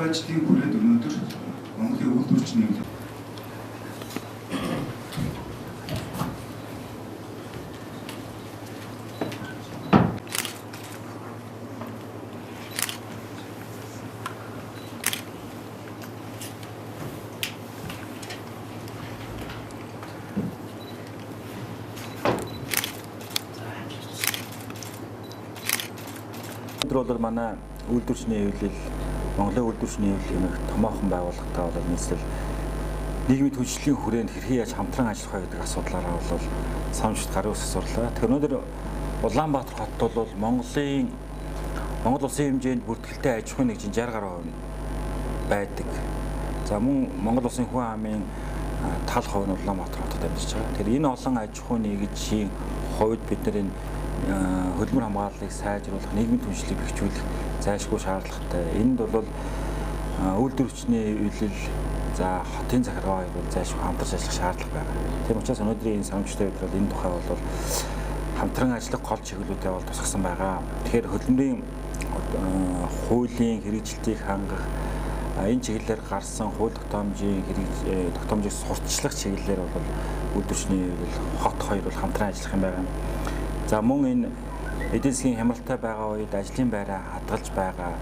Ажлын хүрээнд өнөөдөр Монголын үйлдвэрчний Өнөөдөр бол манай үйлдвэрчний хэвлэл, Монголын үйлдвэрчний хэвлэл хэмээх томоохон байгууллагатай бол нийслэл нийгмийн түншлэлийн хүрээнд хэрхэн яаж хамтран ажиллах вэ гэдэг асуудлаараа бол санамжт гарын үсэг сурлаа. Тэгэхээр өнөөдөр Улаанбаатар хотод бол Монгол улсын хэмжээнд бүртгэлтэй аж ахуйн нэгжийн 60 гаруй хувь байдаг. За мөн Монгол улсын хүн амын тал хувь нь Улаанбаатар хотод амьдарч байгаа. Тэгэхээр энэ олон аж ахуйн нэгжийн хувьд бид нар энэ хөдөлмөр хамгааллыг сайжруулах, нийгмийн түншлэлийг бэхжүүлэх зайлшгүй шаардлагатай. Энд бол үйлдвэрчний хэвлэл, за хотын захиргаа хоёр бол зайлшгүй хамтарч ажиллах шаардлага байна. Тийм учраас өнөөдрийн энэ санамжтай өдөр энэ тухай бол хамтран ажиллах гол чиглэлүүдээ бол тусгасан байгаа. Тэгэхээр хөдөлмөрийн хуулийн хэрэгжилтийг хангах, энэ чиглэлээр гарсан хууль тогтоомжийн тогтоомжийг сурталчлах чиглэлээр бол үйлдвэрчний хэвлэл хот хоёр бол хамтран ажиллах юм байна. За мөн энэ эдийн засгийн хямралтай байгаа үед ажлын байраа хадгалж байгаа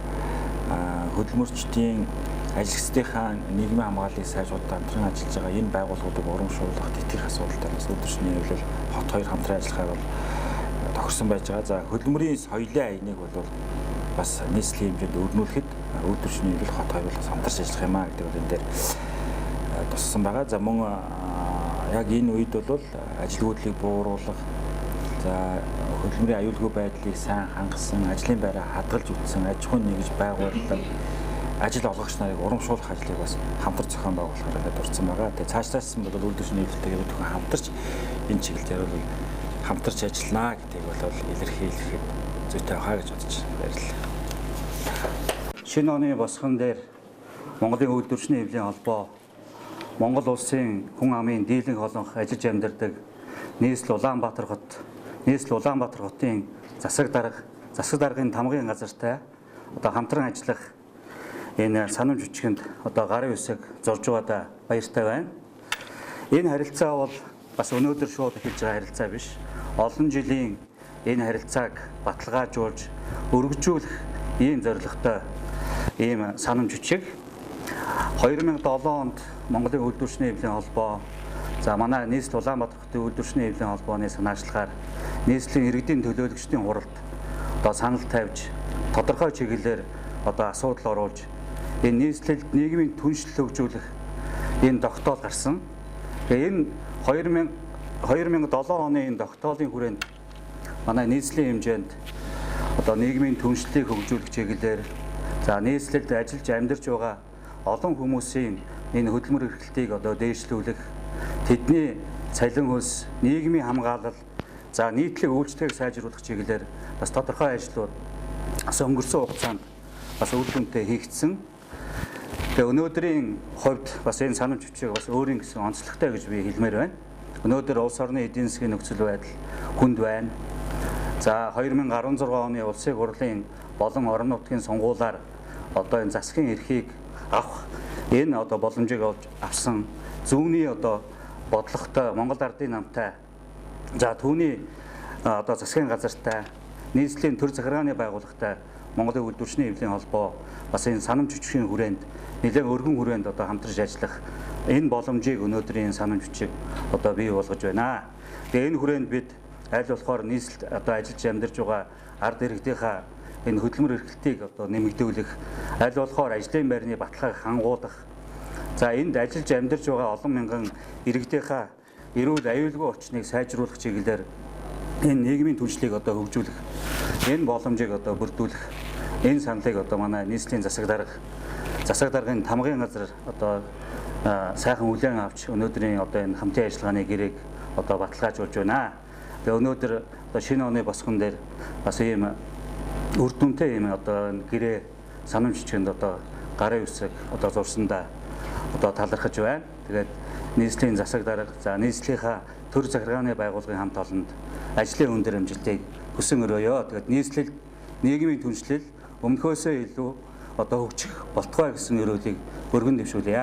хөдөлмөрчдийн ажилчдынхаа нийгмийн хамгааллыг сайжруулах хамтран ажиллаж байгаа энэ байгууллагуудыг урамшуулах, тэтгэх асуудал дээр бас үйлдвэрчний хэвлэл хот хоёр хамтран ажиллахаар бол тохирсон байж байгаа. За хөдөлмөрийн соёлын аяныг бол бас нийслэлийн хэмжээнд өрнүүлэхэд үйлдвэрчний хэвлэл хот хоёр бас хамтарч ажиллах юм а гэдэг бол энэ дээр туссан байгаа. За мөн яг энэ үед бол ажилгүйдлийг бууруулах, за хөдөлмөрийн аюулгүй байдлыг сайн хангасан, ажлын байраа хадгалж үтсэн, аж ахуйн нэгж байгууллага, ажил олгогч нарыг урамшуулах ажлыг бас хамтар зохион байгуулахаар ингээд дурдсан байгаа. Тэгээ цаашлаасан бол үйлдвэрчний хэвлэлтэйгээ бүхэн хамтарч энэ чиглэлээр бол хамтарч ажиллана гэдгийг бол илэрхийлэхэд зүйтэй байхаа гэж бодож баярлалаа. Шинэ оны босгон дээр Монголын үйлдвэрчний хэвлэлийн холбоо Монгол улсын хүн амын дийлэнх олонх ажиллаж амьдардаг нийслэл Улаанбаатар хот Нийслэл Улаанбаатар хотын засаг даргын тамгын газартай одоо хамтран ажиллах энэ санамж бичгэнд одоо гарын үсэг зурж байгаадаа баяртай байна. Энэ харилцаа бол бас өнөөдөр шууд эхэлж байгаа харилцаа биш. Олон жилийн энэ харилцааг баталгаажуулж өргөжүүлэх ийм зорилготой ийм санамж бичиг 2007 онд Монголын үйлдвэрчний хэвлэлийн холбоо, за манай нийслэл Улаанбаатар хотын үйлдвэрчний хэвлэлийн холбооны санаачлагаар нийслэлийн иргэдийн төлөөлөгчдийн хуралд одоо санал тавьж тодорхой чиглэлээр одоо асуудал оруулж энэ нийслэлд нийгмийн түншлэл хөгжүүлэх энэ тогтоол гарсан. Тэгээ энэ 2007 оны энэ тогтоолын хүрээнд манай нийслэлийн хэмжээнд одоо нийгмийн түншлэлийг хөгжүүлэх чиглэлээр, за нийслэлд ажиллаж амьдарч байгаа олон хүмүүсийн энэ хөдөлмөр эрхлэлтийг одоо дээшлүүлэх, тэдний цалин хөлс, нийгмийн хамгаалал, за нийтлэг үйлчлэгийг сайжруулах чиглэлээр бас тодорхой ажлууд бас өнгөрсөн хугацаанд бас үр дүнтэй хийгдсэн. Тэгээ өнөөдрийн хувьд бас энэ санамж бичиг бас өөрийн гэсэн онцлогтой гэж би хэлмээр байна. Өнөөдөр улс орны эдийн засгийн нөхцөл байдал хүнд байна. За 2016 оны улсын хурлын болон орон нутгийн сонгуулиар одоо энэ засгийн эрхийг авах энэ одоо боломжийг олж авсан зүүнний одоо бодлоготой Монгол ардын намтай, за түүний одоо засгийн газартай, нийслэлийн төр захиргааны байгууллагатай Монголын үйлдвэрчний хэвлэлийн холбоо бас энэ санамж бичгийн хүрээнд нэлээд өргөн хүрээнд одоо хамтарч ажиллах энэ боломжийг өнөөдрийн санамж бичиг одоо бий болгож байна. Тэгээ энэ хүрээнд бид аль болохоор нийслэлд одоо ажиллаж амьдарч байгаа ард иргэдийнхаа энэ хөдөлмөр эрхлэлтийг одоо нэмэгдүүлэх, аль болохоор ажлын байрны баталгааг хангуулах, за энд ажиллаж амьдарч байгаа олон мянган иргэдийнхаа эрүүл аюулгүй орчныг сайжруулах чиглэлээр энэ нийгмийн түншлийг одоо хөгжүүлэх, энэ боломжийг одоо бүрдүүлэх энэ саналыг одоо манай нийслэлийн засаг даргын тамгын газар одоо сайхан хүлээн авч өнөөдрийн одоо энэ хамтын ажиллагааны гэрээг одоо баталгаажуулж байна. Тэгээ өнөөдөр одоо шинэ оны босгон дээр бас ийм үр дүнтэй ийм одоо гэрээ санамж бичгэнд одоо гарын үсэг одоо зурсандаа одоо талархаж байна. Тэгээд нийслэлийн засаг дарга, за нийслэлийнхаа төр захиргааны байгууллагын хамт олонд ажлын өндөр амжилтыг хүсэн өрөөё. Тэгээд нийслэл нийгмийн түншлэл өмнөхөөсөө илүү одоо хөгжих болтугай гэсэн ерөөлийг өргөн дэвшүүлье.